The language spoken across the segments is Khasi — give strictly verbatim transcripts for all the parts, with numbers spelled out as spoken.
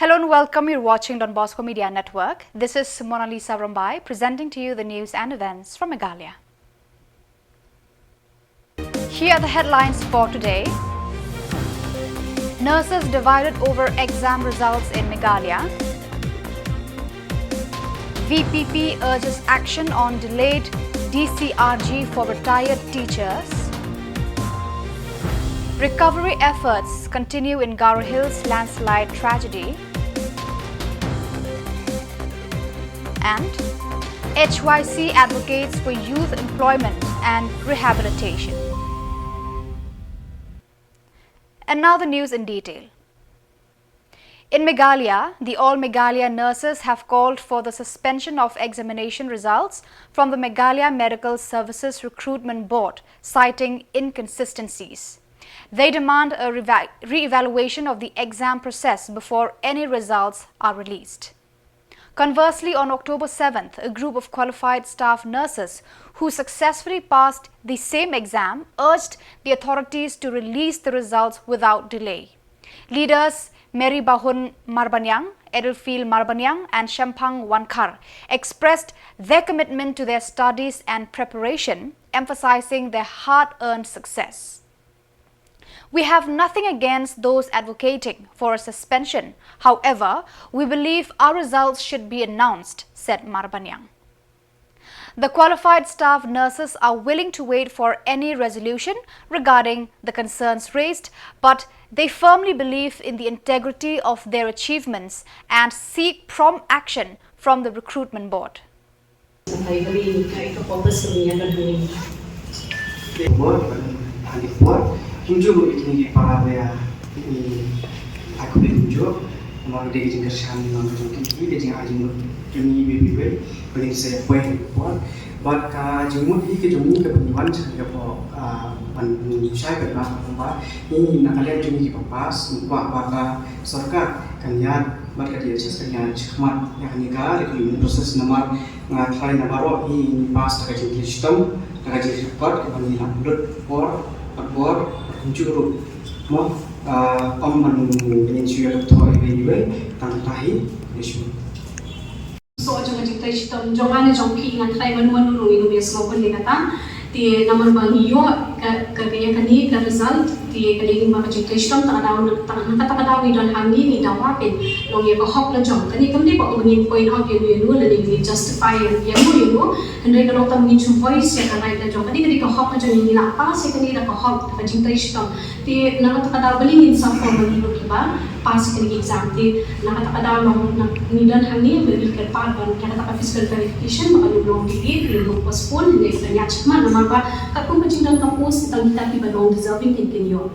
Hello and welcome. You're watching Don Bosco Media Network. This is Mona Lisa Rombai presenting to you the news and events from Meghalaya. Here are the headlines for today. Nurses divided over exam results in Meghalaya. V P P urges action on delayed D C R G for retired teachers. Recovery efforts continue in Garo Hills landslide tragedy. And H Y C advocates for youth employment and rehabilitation. And now the news in detail. In Meghalaya, the All Meghalaya Nurses have called for the suspension of examination results from the Meghalaya Medical Services Recruitment Board, citing inconsistencies. They demand a reva- re-evaluation of the exam process before any results are released. Conversely, on October seventh, a group of qualified staff nurses who successfully passed the same exam urged the authorities to release the results without delay. Leaders Mary Bahun Marbaniang, Edelphil Marbaniang, and Shemphang Wankhar expressed their commitment to their studies and preparation, emphasizing their hard earned success. "We have nothing against those advocating for a suspension. However, we believe our results should be announced," said Marbaniang. The qualified staff nurses are willing to wait for any resolution regarding the concerns raised, but they firmly believe in the integrity of their achievements and seek prompt action from the recruitment board. Sa kai bali kai ka purpose ka bini akan bini. Por, ani por, kumjuh ruh ïa kine ki para ba ïa kine, ai khublei kumjuh. Namar ka dei ka jingkyrshan jong ki, ka jingai jingmut jong ngi iwei pa iwei ba ngin sa ïa poi ha ka por. Bad ka jingmut hi ka jong ngi kaba ngi wan sha kane ka por, ah, ban shai bad ba, ba ngi na ka liang jong ngi kiba pass, ngi kwah ba ka sorkar kan ïaid bad ka D H S kan ïaid shakhmat ïa kane ka recruitment process namar nga tharai na baroh hi ngi pass da ka jingkylli shitom, da ka jingkyrpad kaba ngi la lut por bad por bad kumjuh ruh. Mo, ah, ym ban ngin shu ïa thoh iwei iwei, tang kata hi, ïa shu. So jong ka jingtrei shitom jong nga ne jong phi, nga tharai mano mano ruh ngin ym ïa sngewbha ïa kata. Te namar ba ngi ïoh ka, ka, ka ïa kane ka result, te ka dei ba ka jingtrei shitom, ta ka daw na, ta, na kata ka daw ngi don hangne ngi dawa pyn long ïa ka hok la jong. Kane kam dei ba ngin point out ïa no ïa no lane ngin justify ïa no ïa no. Hynrei ka long tang ngin shu voice ïa ka right la jong. Kane ka dei ka hok la jong, ngi la pass ïa kane da ka hok, da ka jingtrei shitom. Te na kata ka daw balei ngin sa form ba ngi ruh kiba pass ïa kane ka exam. Te na kata ka daw long na ngi don hangne ba ngi kyrpad ban ïa kata ka physical verification ba kan long delay, kan long postpone, ne sa ïa check ma namar ba katkum ka jingdon ka post tang kita kiba long deserving kin kin ïoh.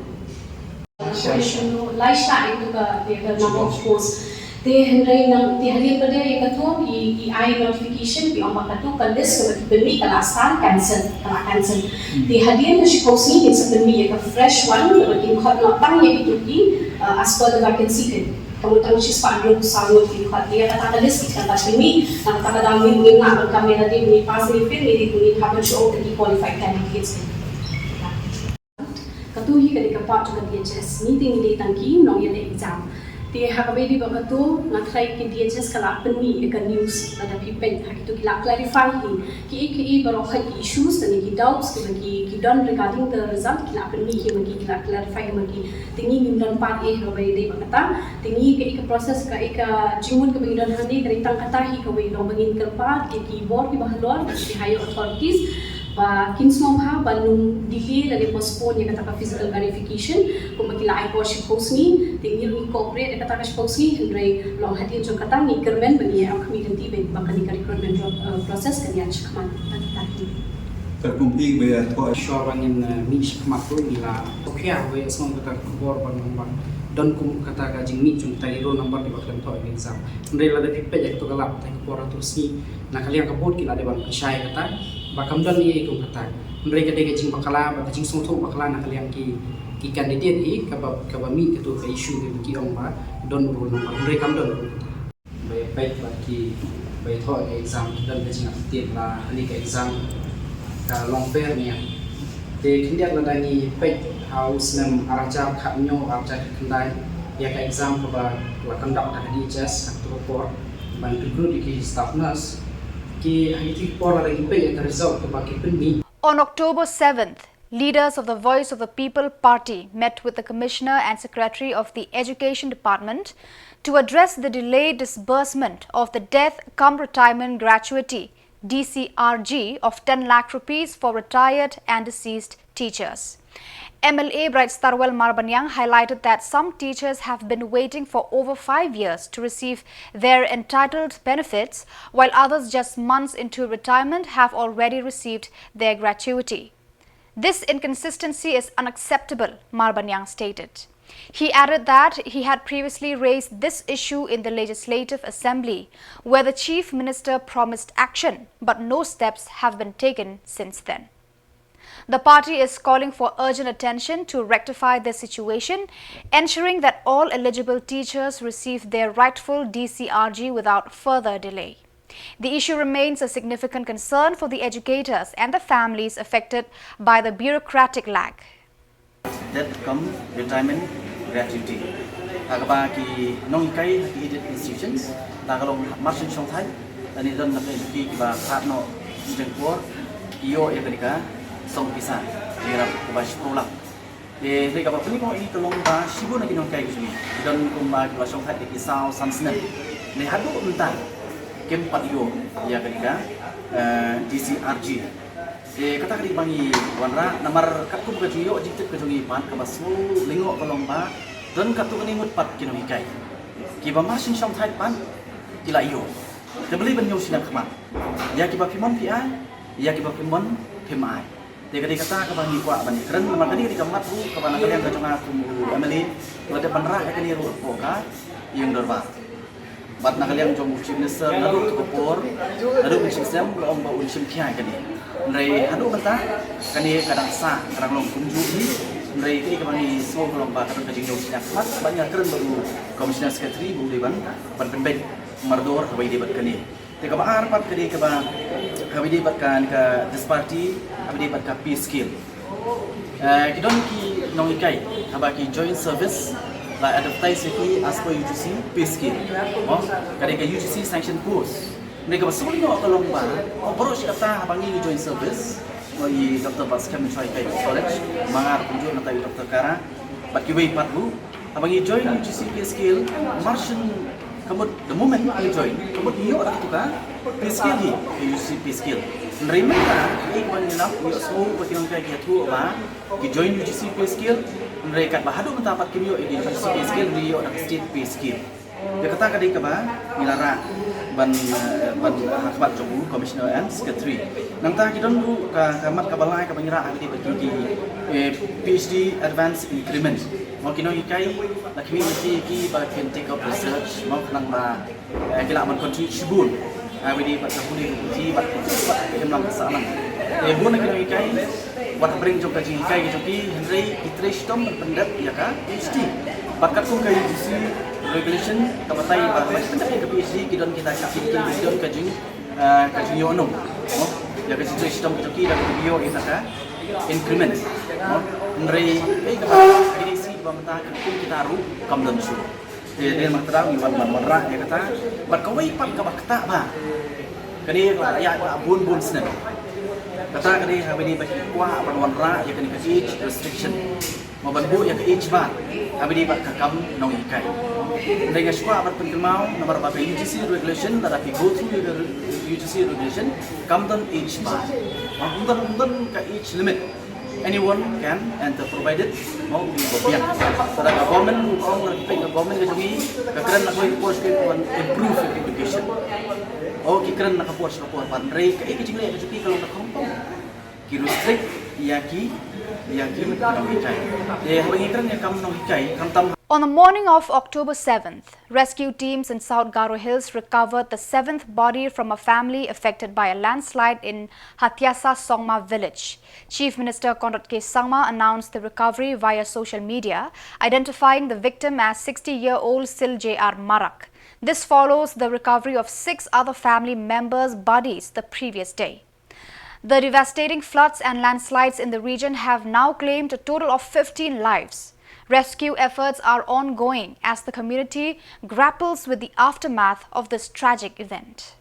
Lai sha ïa ka, ïa ka number of post. Te hynrei nang, te hadien ba dei ïa kato ki, ki ai notification, ki ong ba kato ka list kaba ki pynmih ka la start cancel, ka la cancel. Hmm. Te hadien ka shiphew sngi kin sa pynmih ïa ka fresh one, kaba kin khot noh tang ïa kito ki, uh, as per the vacancy kin. Ka mut tang shispah hynriewphew saw ngut ki khot ïa kata ka list ki kan sa pynmih, na kata ka daw ngi ngim lah ban kam ïa lade, ngi pass ngi fail, ngi dei ngi hap ban shu ong ki qualified candidates kin. Kato hi ka dei ka part jong ka D H S. Ngi te ngi dei tang ki nongïaleh exam. Te ha kaba ïadei bad kato, nga tharai ka D H S ka la pynmih ïa ka news, lada phi peit ha kito ki la clarify hi kiei kiei baroh hi ki issues lane ki doubts kiba ki, ki don regarding the result, ki la pynmih hi ma ki, ki la clarify hi ma ki. Te ngi ngim don part eh ha kaba ïadei bad kata. Te ngi kaei ka process, kaei ka jingmut kaba ngi don hangne, ka dei tang kata hi kawei, long ba ngin kyrpad ïa ki bor kiba halor, ki higher authorities, ba kin sngewbha ban ym delay lane postpone ïa kata ka physical verification, kumba ki la ai por shiphew sngi. Te ngi ruh ngi cooperate ïa kata ka shiphew sngi, hynrei long hadien jong kata ngi kyrmen ba ngi ïa khmih lynti ba kane ka recruitment pro-, uh, process kan ïaid shakhmat. Tang kita hi. Ka kumpi ba ïa thoh. Shuwa ba ngin, uh, mih shakhmat ruh ngi la khia ba ïa sngewbha kata ka khubor ba nang ba don kum kata ka jingmih jong kita ki roll number kiba khlem thoh ïa ka exam. Hynrei lada phi peit ïa kato ka lap, kata ka por ha kato ka sngi na ka liang ka board ki la dei ban pynshai kata ba kam don ei ei kum kata. Hynrei ka dei ka jingbakla bad ka jingsngewthuh bakla na ka liang ki, ki candidate hi kaba, kaba mih kato ka issue kaba ki ong ba don roll number, hynrei kam don kum kata. Ba ïa peit bad ki, ba ïa thoh ïa ka exam ki don ka jingïathuh la kane ka exam ka long fair ne em. Te khyndiat lada ngi peit ha u snem ar hajar khathynñiew, ar hajar khatkhyndai, Ïa ka exam kaba la conduct da ka D H S ha kato ka por ban recruit ïa ki staff nurse, ki ha kato ka por la ki peit ïa ka result kaba ki pynmih. On October seventh, leaders of the Voice of the People Party met with the Commissioner and Secretary of the Education Department to address the delayed disbursement of the Death cum Retirement Gratuity, D C R G, of ten lakh rupees for retired and deceased teachers. M L A Brightstarwell Marbaniang highlighted that some teachers have been waiting for over five years to receive their entitled benefits, while others just months into retirement have already received their gratuity. "This inconsistency is unacceptable," Marbaniang stated. He added that he had previously raised this issue in the Legislative Assembly, where the Chief Minister promised action, but no steps have been taken since then. The party is calling for urgent attention to rectify this situation, ensuring that all eligible teachers receive their rightful D C R G without further delay. The issue remains a significant concern for the educators and the families affected by the bureaucratic lag. Death cum Retirement Gratuity ha kaba ki nonghikai ha ki aided institutions, la ka long Marsien Shongthait, lane don na pdeng ki kiba khat noh jingpor, ki ïoh ïa kane ka song pisa, ïa kaba shiphew lak. Te, te kaba pynlong ïa ka long ba shibun na ki nonghikai ki jong ngi ki don kumba kiba shongthait da ki saw san snem, ne haduh mynta kim pat ïoh ïa kane ka, eh, D C R G. Te kata ka dei ba ngi wanrah namar katkum ka jingïoh jingtip ka jong ngi pat kaba sngewlyngngoh ka long ba don katto katne ngut pat ki nonghikai kiba Marsien Shongthait pat ki la ïoh. Te balei ban ñiew shiliang khmat ïa kiba phi mon phi ai, ïa kiba phi mon phim ai. Te ka dei kata kaba ngi kwah ban kren namar ka dei ka dei ka mat ruh kaba na ka liang ka jong nga kum u M L A la dep ban rah ïa kane ruh hapoh ka ïing dorbar. Bad na ka liang jong u Chief Minister naduh tu ka por, naduh u Chief Minister la ong ba un shim khia ïa kane. Hynrei haduh mynta kane ka dang sah ka dang long kumjuh hi. Hynrei kaei kaba ngi sngew ka long ba ka don ka jingñiew shiliang khmat bad ngi kren bad u Commissioner Secretary ba u dei ban ban pynbeit mardor haba ïadei bad kane. Te kaba ar pat ka dei kaba, haba ïadei bad ka, ka disparity haba ïadei bad ka pay scale. Eh, ki don ki nonghikai haba ki join service la advertise ïa ki as per U G C pay scale. Mo, ka dei ka U G C sanction post. Hynrei kaba sngewlyngngoh ka long ba, mo, baroh shi katta haba ngi join service, mo, i Doctor Batskhem Mynshuwa Hikai College, ma nga ruh kumjuh nangta i Doctor Kara bad kiwei pat ruh, haba ngi join U G C pay scale, Marsien, ka mut the moment ngi join, ka mut ngi ïoh da katu ka pay scale hi, ka U G C pay scale. Hynrei mynta, eh, ban ngi lap, ngi ïohsngew ba ki nonghikai ki ïathuh ba ki join U G C pay scale, hynrei katba haduh mynta pat kim ïoh ïa ka U G C pay scale, ngi ïoh da ka state pay scale. Ïa kata ka dei kaba ngi la rah ban, eh, ban ha khmat jong u Commissioner and Secretary. Nangta ki don ruh ka, ka mat kaba lai kaba ngi rah ha kaba ïadei bad ki, eh, P H D advance increment. Mo, ki nonghikai la khmih lynti ïa ki ba kin take up research, mo, khnang ba, eh, ki lah ban contribute shibun ha kaba ïadei bad ka pule ka puthi bad ka imlang ka sahlang. Te bun na ki nonghikai wat hapdeng jong ka jinghikai ka jong ki, hynrei ki trei shitom ban pyndep ïa ka P H D. Bad katkum ka U G C regulation ka batai ba haba ki pyndep ïa ka P H D ki don kita ki, ki, ki don ka jing, eh, ka jingïohnong, mo, ïa ka jingtrei shitom ka jong ki, da kaba ki ïoh ïa ka increment, mo. Hynrei, eh, kaba, ka dei shi ba mynta katkum kita ruh kam don shuh. Te dei namar kata ngi wan, wan, wanrah ïa kata. Bad kawei pat kaba ktah bha, kane ka la ïaid bun bun snem. Kata ka dei haba ïadei bad ki kwah ban wanrah ïa kane ka age restriction, mo, ban buh ïa ka age bar haba ïadei bad ka kam nonghikai. Hynrei nga sngewkwah ban pynkynmaw namar ba ka U G C regulation, lada phi go through ïa ka U G C regulation, kam don age bar. Ym don, ym don ka age limit. Anyone can enter provided, mo, u dei ba biang. Lada ka government ruh ka ong, lada phi peit ka government ka jong ngi ka kren na kawei ka por sha kawei ban improve education. O, ki kren na ka por sha ka por, hynrei kaei ka jingleh ka jong ki ka long da khongpong. Ki restrict ïa ki, ïa ki nonghikai. Te haba ngi kren ïa kam nonghikai, khamtam. On the morning of October seventh, rescue teams in South Garo Hills recovered the seventh body from a family affected by a landslide in Hatiasa Songma village. Chief Minister Conrad K Sangma announced the recovery via social media, identifying the victim as sixty-year-old Sil J R Marak. This follows the recovery of six other family members' bodies the previous day. The devastating floods and landslides in the region have now claimed a total of fifteen lives. Rescue efforts are ongoing as the community grapples with the aftermath of this tragic event.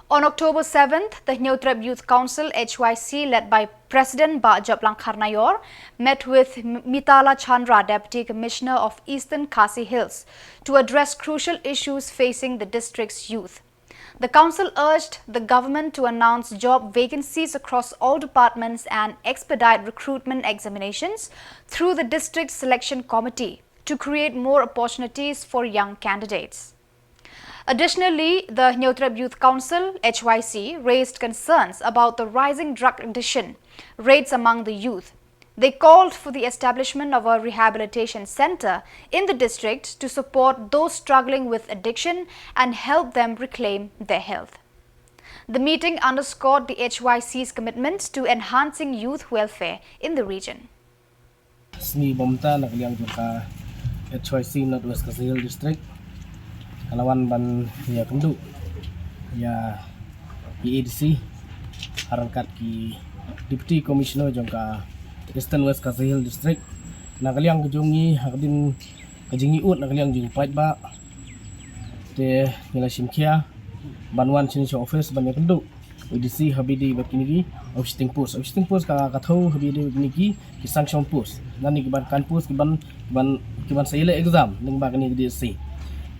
On October seventh, the Hynñiewtrep Youth Council, H Y C, led by President Bah Joplang Kharnayor, met with M-, Mitala Chandra, Deputy Commissioner of Eastern Khasi Hills, to address crucial issues facing the district's youth. The council urged the government to announce job vacancies across all departments and expedite recruitment examinations through the District Selection Committee to create more opportunities for young candidates. Additionally, the Hynñiewtrep Youth Council, H Y C, raised concerns about the rising drug addiction rates among the youth. They called for the establishment of a rehabilitation center in the district to support those struggling with addiction and help them reclaim their health. The meeting underscored the H Y C's commitment to enhancing youth welfare in the region. Sngi ba mynta na ka liang jong ka H Y C North West Khasi Hills District ka la wan ban ïakynduh ïa ki A D C, ha ryngkat ki Deputy Commissioner jong ka Eastern West Khasi Hills District. Na ka liang ka jong ngi, ha ka dien ka jingïaud na ka liang jong u paidbah, te ngi la shim khia ban wan shane sha office ban ïakynduh A D C ha ba ïadei bad kine ki office sitting post. Office sitting post ka, ka thew ha ba ïadei bad kine ki, ki sanction post. Nangne ki ban kan post ki ban, ki ban, ki ban sa ïaleh exam lyngba kane ka D S C.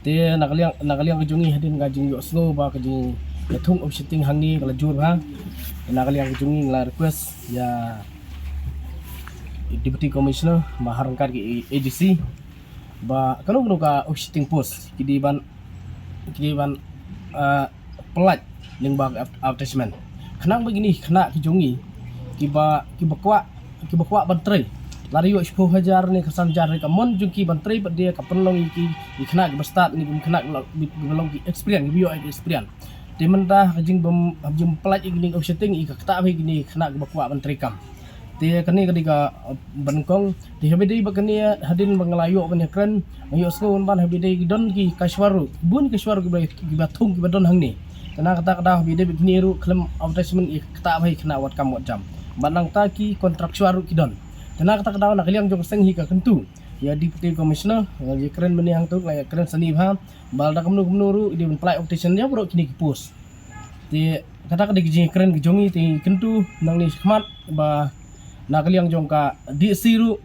Te na ka liang, na ka liang ka jong ngi, hadien ka jingïohsngew ba ka jingïathung office sitting hangne ka la jur bha, na ka liang ka jong ngi ngi la request ïa Deputy Commissioner, ma ha ryngkat ki A D C, ba kano kano ka office sitting post ki dei ban, ki dei ban, ah, pyllait lyngba ka ad-, advertisement. Khnang ba kine ki khynnah ki jong ngi kiba, kiba kwah, kiba kwah ban trei, lada ïoh shiphew hajar ne khatsan hajar ne, ka mon jong ki ban trei pat de ka pynlong ïa ki, ki khynnah kiba stad ne ki khynnah kiba long, kiba long ki experience, kiba ïoh ki experience. Te mynta ha ka jingbym, ha ka jingpyllait ïa kine ki office sitting, ïa ka ktah bha ïa kine ki khynnah kiba kwah ban trei kam. Te kane ka dei ka, uh, banyngkong. Te ha ba ïadei bad kane, hadien ba nga la ïoh kane ka kren, nga ïohsngew ban ha ba ïadei ki don ki cashier ruh, bun ki cashier ruh kiba, kiba thung kiba don hangne. Te na kata ka daw ha ba ïadei bad kine ruh khlem advertisement ïa ka ktah bha ïa ki khynnah wat kam wat jam. Bad nangta ki contractual ruh ki don. Te na kata ka daw na ka liang jong ka seng hi ka kyntu ïa Deputy Commissioner, nga ïakren mynne hangto, nga ïakren shane bha, ba lada kumno kumno ruh i dei ban pyllait advertisement ïa baroh kine ki post. Te kata ka dei ka jingkren ka jong ngi, te ngi kyntu nangne shakhmat ba na ka liang jong ka D S C ruh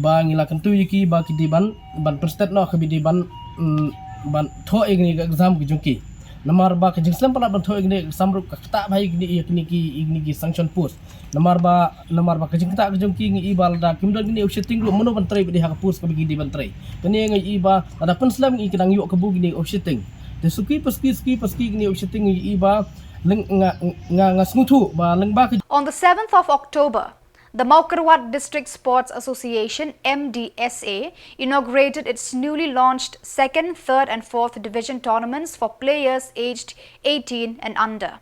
ba ngi la kyntu ïa ki ba ki dei ban, ban pynstet noh, ka ba dei ban, mm, ban thoh ïa kine ki exam ki jong ki. Namar ba ka jingslem palat ban thoh ïa kine ki exam ruh ka ktah bha ïa kine, ïa kine ki, ïa kine ki sanction post. Namar ba, namar ba ka jingktah ka jong ki, ngi i ba lada kim don kine office sitting ruh, mano ban trei pat de ha ka post kaba ki dei ban trei. Kane ngi i ba lada pynslem ngi, ki dang ïoh kabu kine office sitting. Te suki pa suki, suki pa suki kine office sitting ngi i ba leng-, nga, nga, nga sngewthuh ba lyngba ka. On the seventh of October, the Mawkyrwat District Sports Association, M D S A, inaugurated its newly launched second, third and fourth division tournaments for players aged eighteen and under.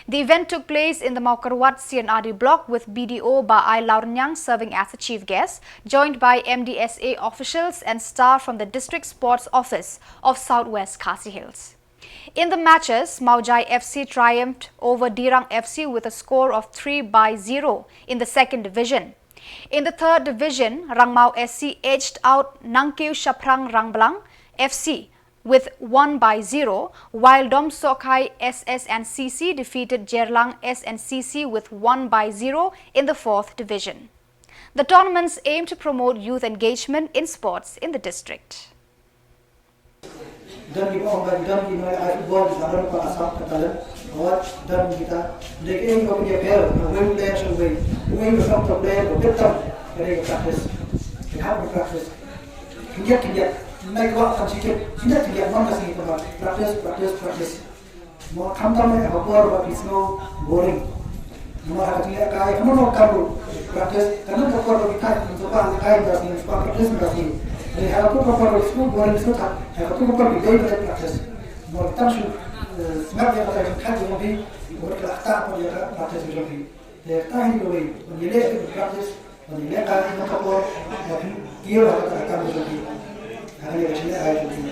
The event took place in the Mawkyrwat C and R D block, with B D O Bah I Laurniang serving as the chief guest, joined by M D S A officials and staff from the District Sports Office of South West Khasi Hills. In the matches, Mawjai F C triumphed over Dirang F C with a score of three by zero in the second division. In the third division, Rangmaw S C edged out Nangkiew Shaphrang Rangblang F C with one by zero, while Domsohkhai S S and C C defeated Jerlang S and C C with one by zero in the fourth division. The tournaments aim to promote youth engagement in sports in the district. Don ki ba ong ba don ki nongïalehkai football, ki don ka Assam ka talent. Awat don kita. Dei ka aim ba kin ïapher, ka wing player sha wing. Wing ka top player, ka bit top. Ka dei ka practice. Ka hap ka practice. Khyndiat khyndiat. Nai kwah kam sikit, sida tiga mon ka sngi ka ba practice, practice, practice. Mo khamtam ne ha por ba phi sngew boring. Mo ha ka tiga kai, kamo no kam ru practice, kamo ka por ba phi kai, mo ka kai ba sngew, ba practice ba sngew. Ni ha ka por ba sngew boring sngew tha, ha ka por ba phi dei ba practice. Mo tam shu, eh, sngap ïa ka ta ka jong phi, mo ka ta pa ïa ka practice jong phi. Te ka hi ko wei, mo ïa le practice, mo ïa le ka hi mo ka por, mo phi kiew ha ka ta ka jong phi. Ha ka le ka shin le ai jong phi.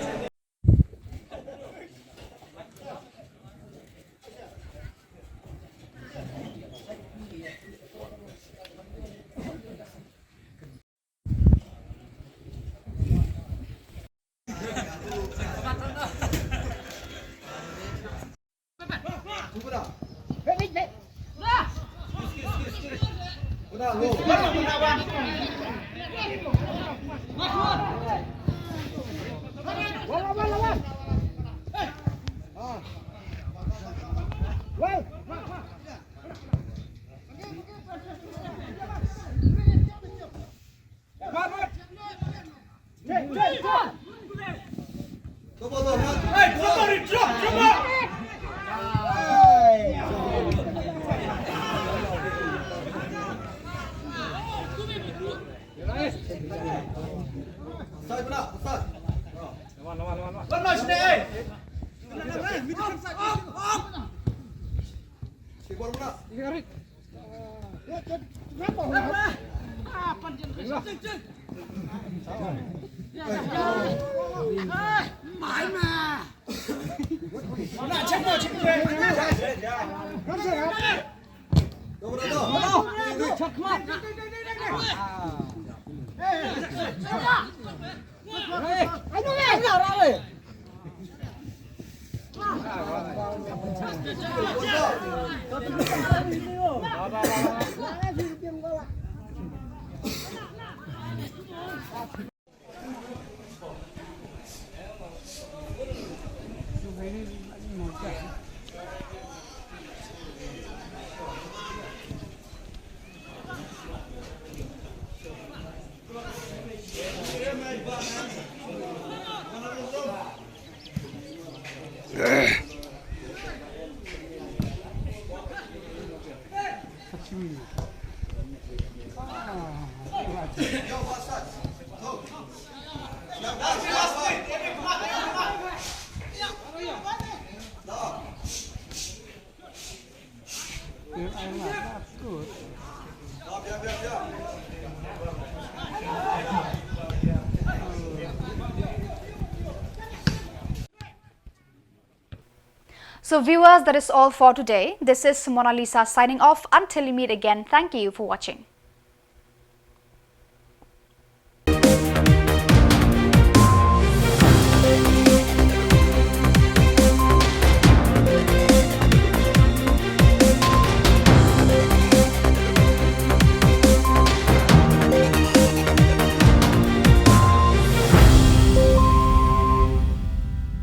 So viewers, that is all for today. This is Mona Lisa signing off. Until we meet again, thank you for watching.